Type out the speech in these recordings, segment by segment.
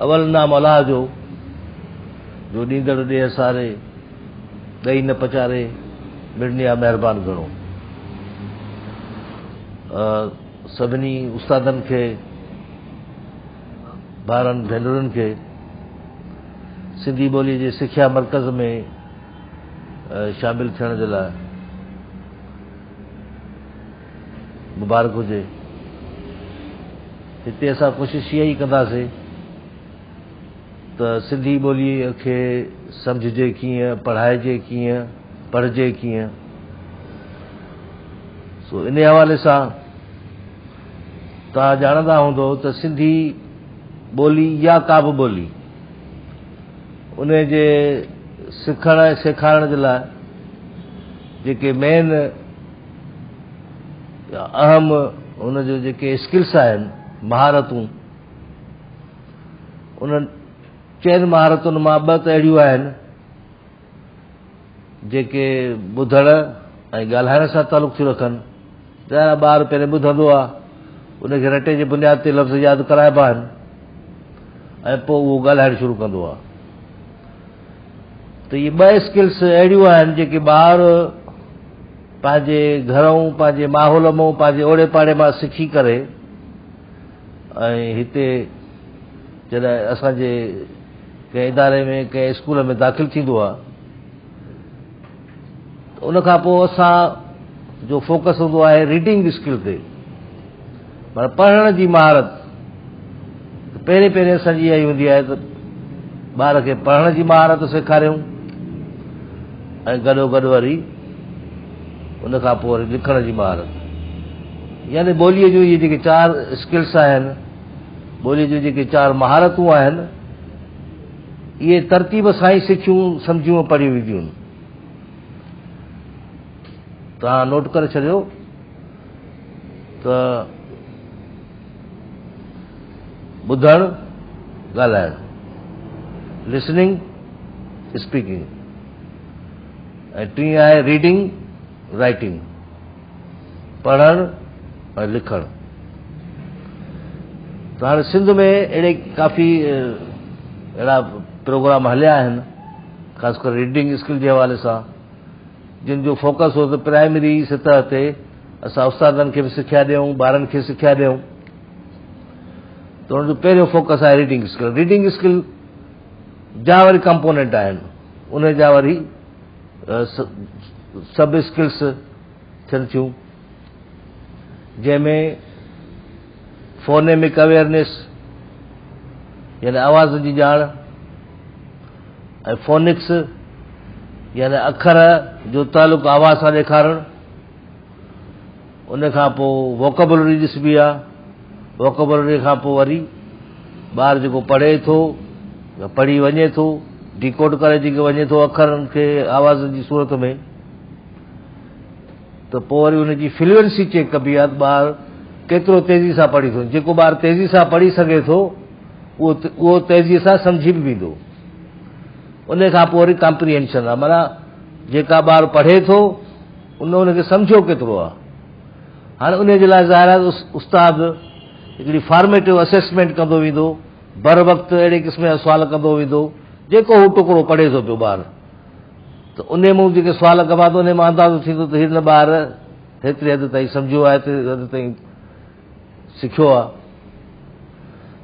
اول نام الله جو، جو ڏيندڙ ڏيهه ساري، ڏئي نه پچاري، مڙني آ مهربان گهڻو. سڀني استادن کي، ڀائرن ڀينرن کي سنڌي ٻوليء جي سکيا مرڪز ۾ شامل ٿيڻ جي لاء مبارڪ هجي. هتي اسان ڪوشش اها ئي ڪنداسين ته سنڌي ٻوليء کي سمجهجي ڪيئن، پڙهائجي ڪيئن، پڙهجي ڪيئن. سو انهي حوالي سان توهان ڄاڻندا هوندو ته سنڌي ٻولي يا ڪا به ٻولي انهي جي سکڻ ۽ سيکارڻ جي لاء جيڪي مين يا اهم ان جو جيڪي اسڪلس آهن مهارتون انهن چئن مهارتن مان ٻه ته اهڙيون آهن جيڪي ٻڌڻ ۽ ڳالهائڻ سان تعلق ٿيون رکن. ظاهر آهي ٻار پهرين ٻڌندو آهي، ان کي رٽي جي بنياد تي لفظ ياد ڪرائبا آهن ۽ پوء اهو ڳالهائڻ شروع ڪندو آهي. ته اهي ٻه اسڪلس اهڙيون آهن جيڪي ٻار پنهنجي گهرئون، پنهنجي ماحول مان، پنهنجي اوڙي پاڙي مان سکي ڪري ۽ هتي جڏهن اسان جي ڪنهن اداري ۾ ڪنهن اسڪول ۾ داخل ٿيندو آهي ته ان کان پوء اسان جو فوڪس هوندو آهي ريڊنگ اسڪل تي، معنيٰ پڙهڻ جي مهارت. پهرين پهرين اسان جي اها ئي هوندي آهي ته ٻار کي پڙهڻ جي مهارت سيکاريون ۽ گڏو گڏ وري ان کان پوء وري لکڻ جي مهارت. يعني ٻوليء جون اهي جيڪي چار اسڪلس آهن، ٻوليء جون جيڪي چار مهارتون آهن، اهي ترتيب سان ئي سکيون، سمجهيون ۽ پڙهيون وينديون آهن. توهان نوٽ ڪري ڇڏيو ته ٻڌڻ، ڳالهائڻ، لسننگ، اسپيڪنگ، ۽ ٽين آهي ريڊنگ، رائٽنگ، پڙهڻ ۽ لکڻ. ته هاڻي سنڌ ۾ اهڙي ڪافي اهڙا پروگرام هليا آهن، خاص ڪري ريڊنگ اسڪل جي حوالي سان، جن جو فوڪس هو ته پرائمري سطح تي اسان استادن کي به سکيا ڏيون، ٻارن کي سکيا ڏيون. ته ان جو پهريون فوڪس آهي ريڊنگ اسڪل. ريڊنگ اسڪل جا وري ڪمپونينٽ آهن، ان جا وري سب اسڪلس ٿين ٿيون، جنهن ۾ فونيمڪ اويئرنيس يعني آواز جي ڄاڻ ۽ فونڪس يعني اکر جو تعلق آواز سان ڏيکارڻ، ان کان پوء ووڪبلري ڏسبي آ، ووڪبلري کان پوء وري ٻار جيڪو پڙهي ٿو يا پڙهي وڃي ٿو، ڊيڪوڊ ڪري جيڪي وڃي ٿو اکرن کي آوازن جي صورت ۾، ته پوء وري ان جي فلوئنسي چيڪ ڪبي آ ته ٻار ڪيترو تيزي سان پڙهي ٿو. جيڪو ٻار تيزي سان پڙهي سگهي ٿو اهو تيزي سان سمجهي به ويندو. ان کان پوء وري ڪمپريهنشن آ، معنيٰ جيڪا ٻار پڙهي ٿو ان ان کي سمجهيو ڪيترو آ. هاڻي ان جي لاء ظاهر آهي ته استاد هڪڙي فارميٽو اسيسمينٽ ڪندو ويندو، بر وقت اهڙي قسم جا سوال ڪندو ويندو، جيڪو هو ٽڪرو پڙهي ٿو پيو ٻار، ته انهي مون جيڪي سوال ڪبا ته انهي مان اندازو ٿيندو ته هن ٻار هيتري حد تائين سمجهيو آهي، هيتري حد تائين سکيو آهي.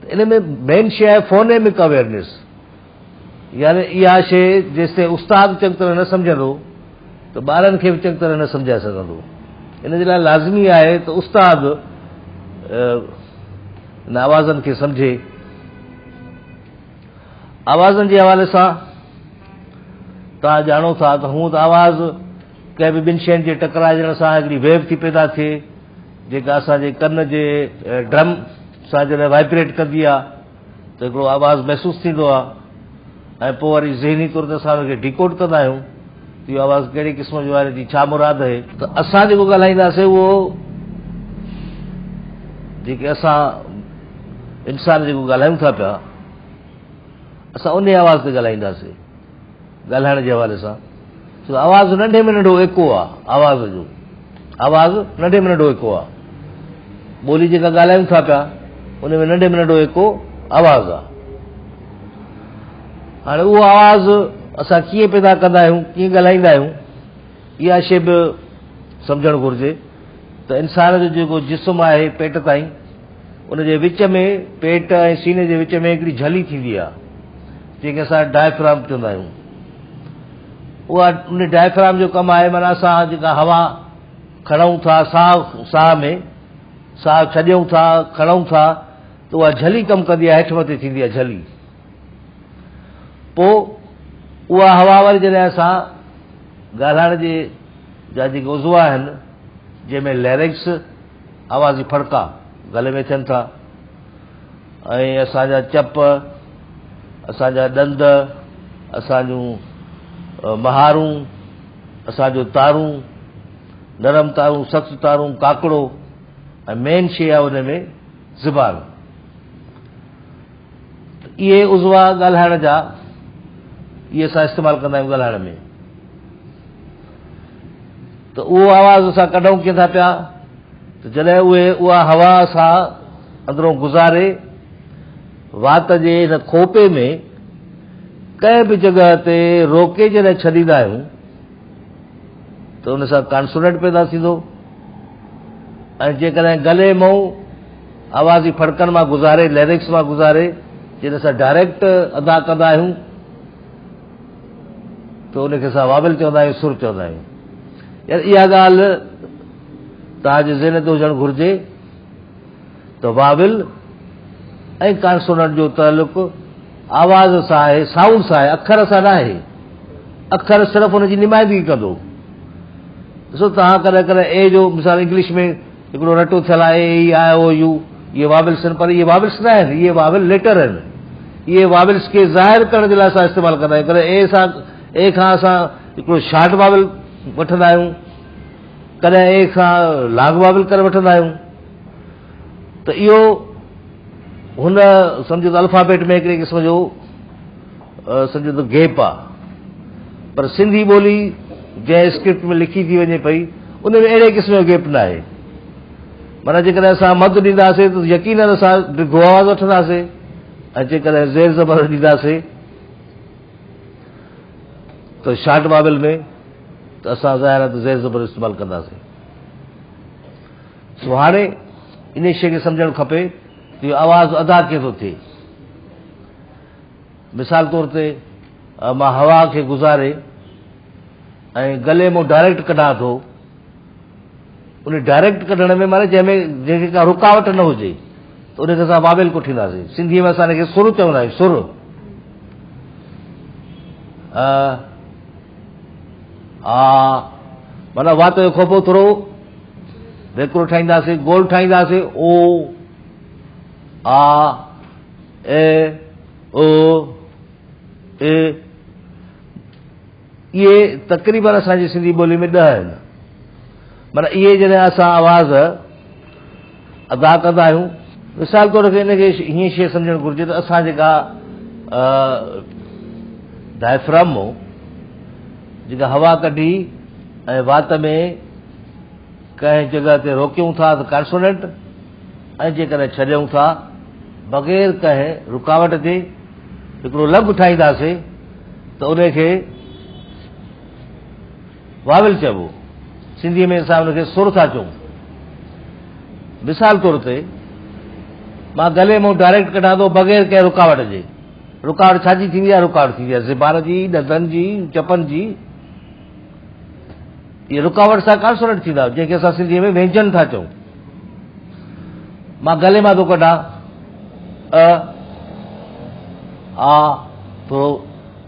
ته ان ۾ مين شيء آهي فونيمڪ اويئرنيس، يعني اها شيء جيستائين استاد چڱي طرح نه سمجهندو ته ٻارن کي به چڱي طرح نه سمجهائي سگهندو. ان جي لاء لازمي آهي ته استاد ان آوازن کي سمجهي. آوازن جي حوالي سان توهان ڄاڻو ٿا ته هونء ته آواز ڪنهن به ٻن شين جي ٽڪرائجڻ سان هڪڙي ويو ٿي پيدا ٿئي، جيڪا اسان جي ڪن جي ڊرم سان جڏهن وائبريٽ ڪندي آهي ته هڪڙو آواز محسوس ٿيندو آهي ۽ پوء وري ذهني طور تي اسان ان کي ڊيڪوڊ ڪندا آهيون ته اهو آواز ڪهڙي قسم جو آهي، ان جي ڇا مراد آهي. ته اسان جيڪو ڳالهائينداسين اهو جيڪي اسان انسان جيڪو ڳالهايون ٿا پيا، اسان انهي آواز تي ڳالهائينداسين. ڳالهائڻ جي حوالي سان ڇو ته آواز ننڍي ۾ ننڍو ايڪو آ، آواز جو آواز ننڍي ۾ ننڍو ايڪو آ. ٻولي جيڪا ڳالهايون ٿا پيا ان ۾ ننڍي ۾ ننڍو ايڪو آواز آ. هاڻي اهو آواز اسان ڪيئن پيدا ڪندا آهيون، ڪيئن ڳالهائيندا آهيون، اها شيء به سمجهڻ گهرجي ته انسان جو جيڪو جسم آهي پيٽ تائين ان جي وچ ۾ پيٽ ۽ سيني جي وچ ۾ هڪڙي جهلي ٿيندي آهي جنهن کي اسان ڊائفرام چوندا آهيون. اها ان ڊائفرام جو ڪم آهي معنيٰ اسان جيڪا هوا کڻون ٿا ساهه ساهه ۾ ساهه ڇڏيون ٿا کڻون ٿا ته اها جهلي ڪم ڪندي آهي هيٺ مٿي ٿيندي آهي جهلي. پوء اها هوا وري جڏهن اسان ڳالهائڻ جي جا جيڪي عضوا آهن جنهن ۾ ليرنڪس آوازي ڦڙڪا گلي ۾ ٿين ٿا ۽ اسان جا چپ اسان جا ڏند اسان جون مهارون اسان جو تارون نرم تارون سخت تارون ڪاڪڙو ۽ مين شي آهي ان ۾ زبان ته اهي عضوا ڳالهائڻ جا اهي اسان استعمال ڪندا آهيون ڳالهائڻ ۾ ته اهو آواز اسان ڪڍون ڪيئن ٿا پيا ته جڏهن اهي اها هوا اسان اندرون گذاري وات جي هن کوپي ۾ ڪنهن به جڳهه تي روڪي جڏهن ڇڏيندا آهيون ته ان سان ڪانسوننٽ پيدا ٿيندو ۽ جيڪڏهن گلي مئون آوازي ڦڙڪن مان گذاري، ليرڪس مان گذاري، جنھن اسان ڊائريڪٽ ادا ڪندا آهيون ته ان کي اسان واول چوندا آهيون، سر چوندا آهيون. يعني اها ڳالهه توهان جي ذهن تي هجڻ گهرجي ته واول ۽ ڪانسوننٽ جو تعلق آواز سان آهي، سائونڊ سان آهي، اکر سان نه آهي. اکر صرف ان جي نمائندگي ڪندو. ڏسو توهان ڪڏهن ڪڏهن اي جو مثال انگلش ۾ هڪڙو رٽو ٿيل آهي اي اي آء او يو اهي واولس آهن پر اهي واولس نه آهن اهي واول ليٽر آهن اهي واولس کي ظاهر ڪرڻ جي لاء اسان استعمال ڪندا آهيون ڪڏهن اي سان اي کان اسان هڪڙو شارٽ واول وٺندا آهيون ڪڏهن اي کان لانگ واول ڪري وٺندا آهيون ته اهو هن سمجھو ته الفابيٽ ۾ هڪڙي قسم جو سمجھو ته گيپ آ پر سنڌي ٻولي جنهن اسڪرپٽ ۾ لکي ٿي وڃي پئي ان ۾ اهڙي قسم جو گيپ ناهي معنيٰ جيڪڏهن اسان مد ڏينداسين ته يقينن اسان ڊگهو آواز وٺنداسين ۽ جيڪڏهن زير زبر ڏينداسين ته شارٽ بابل ۾ ته اسان ظاهر آهي ته زير زبر استعمال ڪنداسين سو هاڻي ان شيء کي سمجهڻ کپي ته اهو آواز ادا ڪيئن ٿو ٿئي مثال طور تي مان هوا کي گذاري ۽ گلي مون ڊائريڪٽ ڪڍان ٿو ان ڊائريڪٽ ڪڍڻ ۾ معنی جنهن ۾ جنهن کي ڪا رڪاوٽ نه هجي ته ان کي اسان بابل ڪوٺينداسين سنڌيء ۾ اسان ان کي سر چوندا آهيون سر آ معنی وات جو کوپو ٿورو ويڪرو ٺاهينداسين گول ٺاهينداسين او آ اي او اي اهي تقريبن اسان جي سنڌي ٻولي ۾ ڏهه آهن معنی اهي جڏهن اسان آواز ادا ڪندا آهيون مثال طور تي ان کي هيئن شيء سمجهڻ گهرجي ته اسان جيڪا ڊائفرام جيڪا هوا ڪڍي ۽ وات ۾ ڪنهن جڳهه تي روڪيون ٿا ته ڪانسوننٽ ۽ جيڪڏهن ڇڏيون ٿا بغير ڪنهن رڪاوٽ جي هڪڙو لنگ ٺاهينداسين ته ان کي واول چئبو. سنڌيء ۾ اسان ان کي سر ٿا چئون. مثال طور تي مان گلي مان ڊائريڪٽ ڪڍان ٿو بغير ڪنهن رڪاوٽ جي. رڪاوٽ ڇا جي ٿيندي آهي؟ رڪاوٽ ٿيندي آهي زبان جي، ڏندن جي، چپن جي. اهي رڪاوٽ سان ڪانسوننٽ ٿيندا جنهن کي اسان سنڌيء ۾ وينجن ٿا چئون. مان گلي مان ٿو ڪڍان ا آ ٿورو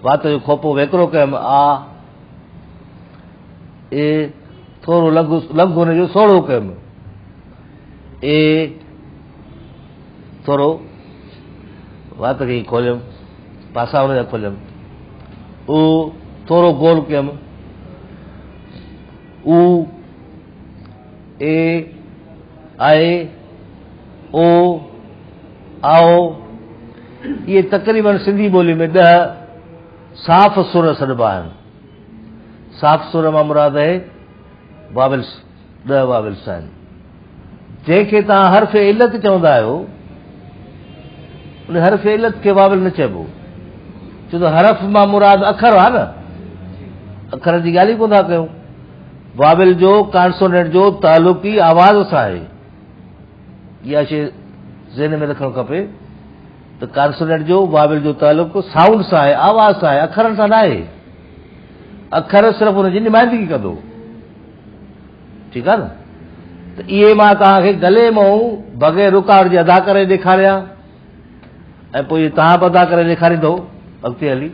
وات جو کوپو ويڪرو ڪيم آ اي ٿورو لنگ لنگ هن جو سوڙهو ڪيم اي ٿورو وات کي کوليم پاسا هن جا کوليم او ٿورو گول ڪيم او اي آء، او، آئو، اهي تقريباً سنڌي ٻولي ۾ ڏهه صاف سر سڏبا آهن. صاف سر مان مراد آهي واولس، ڏهه واولس آهن. جنهن کي توهان حرف علت چوندا آهيو، ان حرف علت کي واول نه چئبو. ڇو ته حرف مان مراد اکر آهي نه، اکر جي ڳالهه ئي ڪونه ٿا ڪيون. واول جو ڪانسوننٽ جو تعلق ئي آواز سان آهي. اها شيء ذهن ۾ رکڻ کپي ته ڪانسوننٽ جو واول جو تعلق سائونڊ سان آهي، آواز سان آهي، اکرن سان ناهي. اکر صرف ان جي نمائندگي ڪندو. ٺيڪ آهي نه؟ ته اهي مان توهان کي گلي مئون بغير رڪاوٽ جي ادا ڪري ڏيکاريا ۽ پوء اهي توهان به ادا ڪري ڏيکاريندو اڳتي هلي.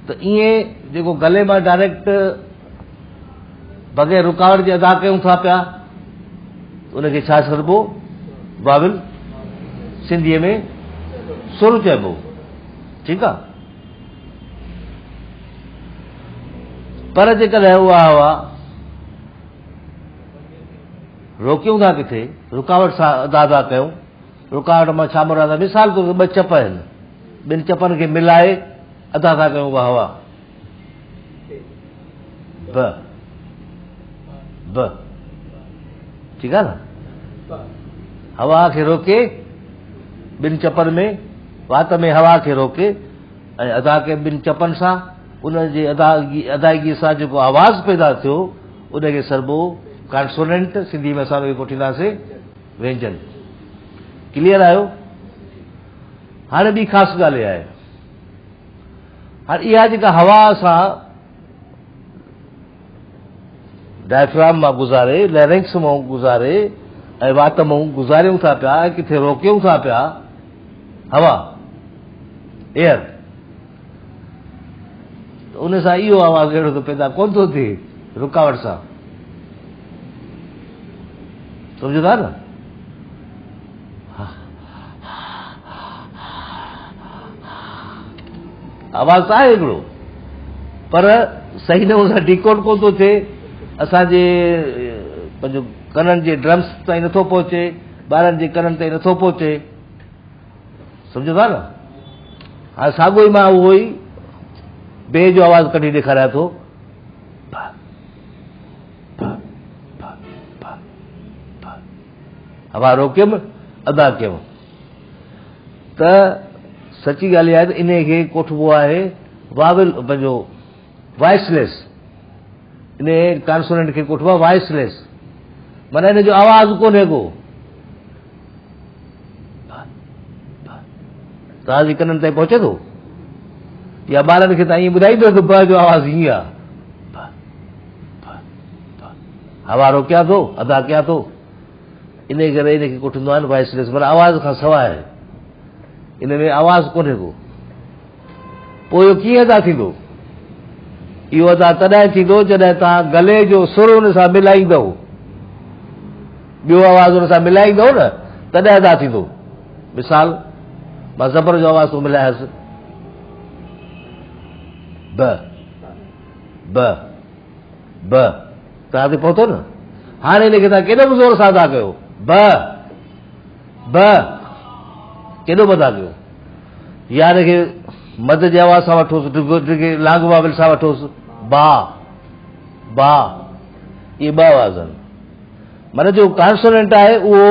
ته ائين جيڪو گلي مان ڊائريڪٽ بغير رڪاوٽ جي ادا ڪيون ٿا پيا ان کي ڇا سڏبو؟ واول. سنڌيء ۾ سر چئبو. ٺيڪ آهي. پر جيڪڏهن اها هوا روڪيون ٿا ڪٿي، رڪاوٽ سان ادا ٿا ڪيون، رڪاوٽ مان ڇا مراد آهي؟ مثال طور ٻه چپ آهن، ٻن چپن کي ملائي ادا ٿا ڪيون اها هوا ب ب ٺيڪ آهي نه؟ هوا کي روڪي ٻن چپن ۾ وات ۾ هوا کي روڪي ۽ ادا ڪي ٻن چپن سان ان جي ادائگي سان جيڪو آواز پيدا ٿيو ان کي سڏبو ڪانسوننٽ، سنڌي ۾ اسان ان کي ڪوٺينداسين وينجن. ڪليئر آهيو؟ هاڻي ٻي خاص ڳالهه اها آهي، هاڻي اها جيڪا هوا اسان ڊائفرام مان گذاري، ليرنڪس مان گذاري ۽ وات مان گذاريون ٿا پيا ۽ ڪٿي روڪيون ٿا پيا هوا، ايئر، ته ان سان اهو آواز اهڙو ته پيدا ڪونه ٿو ٿئي رڪاوٽ سان. سمجهو ٿا نه؟ آواز ته آهي هڪڙو پر صحيح نموني سان ڊيڪوڊ ڪونه ٿو ٿئي، اسان جي پنهنجو ڪنن جي ڊرمس تائين نٿو پهچي، ٻارن جي ڪنن تائين نٿو پهچي. سمجهو ٿا نه؟ هاڻي ساڳو ئي مان اهو ئي بي جو آواز ڪڍي ڏيکاريان ٿو. هوا روڪيم ادا ڪيم. ته سچي ڳالهه اها آهي ته انهي کي ڪوٺبو آهي واول پنهنجو وائس ليس. انهي ڪانسوننٽ کي ڪوٺبو آهي وائس ليس، معنيٰ ان جو آواز ڪونهي ڪو. توهان جي ڪنن تائين پهچي ٿو يا ٻارن کي توهان ائين ٻڌائيندو ته ب جو آواز هيئن آهي، هوا روڪيان ٿو ادا ڪيان ٿو. انهيء ڪري ان کي ڪوٺيندو آهن وائس ليس، معنيٰ آواز کان سواء آهي، ان ۾ آواز ڪونهي ڪو. پوء اهو ڪيئن ادا ٿيندو؟ اهو ادا تڏهن ٿيندو جڏهن توهان گلي جو سر ان سان ملائيندؤ، ٻيو آواز ان سان ملائيندؤ نه، تڏهن ادا ٿيندو. مثال، مان زبر جو آواز ٿو ملايانس، ب ب ب، توهان تي پهتو نه؟ هاڻي ان کي توهان ڪيڏو به زور سان ادا ڪيو، ب ب، ڪيڏو به ادا ڪيو، يا ان کي مد جي آواز سان وٺوس، ڊگهو ڊگهي لانگ واول سان وٺوس، با با، اهي ٻه آواز آهن. معنيٰ جو ڪانسوننٽ آهي اهو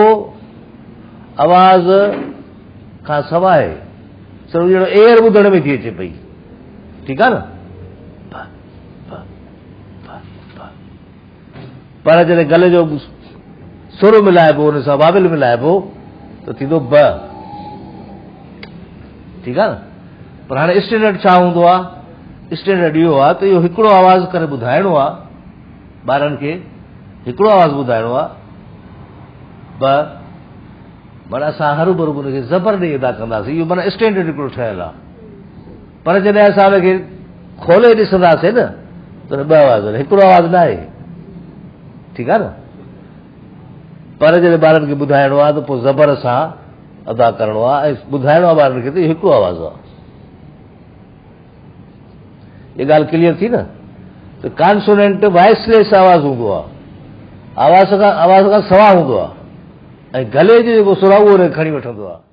آواز کان سواء آهي، صرف جهڙو ايئر ٻڌڻ ۾ ٿي اچي پئي. ٺيڪ آهي نه؟ پر جڏهن گلي جو سر ملائبو ان سان واول ملائبو ته ٿيندو ب. ٺيڪ آهي نه؟ پر هاڻي اسٽينڊرڊ ڇا هوندو آهي؟ اسٽينڊرڊ اهو آهي ته اهو هڪڙو آواز ڪري ٻڌائڻو آهي ٻارن کي، هڪڙو آواز ٻڌائڻو آهي ب، معنيٰ اسان هروڀرو ان کي زبر ڏئي ادا ڪنداسين. اهو معنيٰ اسٽينڊرڊ هڪڙو ٺهيل آهي. پر جڏهن اسان ان کي کولي ڏسنداسين نه ته ٻه آواز آهن، هڪڙو آواز نه آهي. ٺيڪ آهي نه؟ پر جڏهن ٻارن کي ٻڌائڻو آهي ته پوء زبر سان ادا ڪرڻو آهي ۽ ٻڌائڻو آهي ٻارن کي ته اهو هڪڙو آواز آهي. هي ڳالهه ڪليئر ٿي نه؟ ته ڪانسوننٽ وائس ليس آواز هوندو آهي، آواز کان سوا هوندو آهي ۽ گلي جو جيڪو سر آهي اهو ان کي کڻي وٺندو آهي.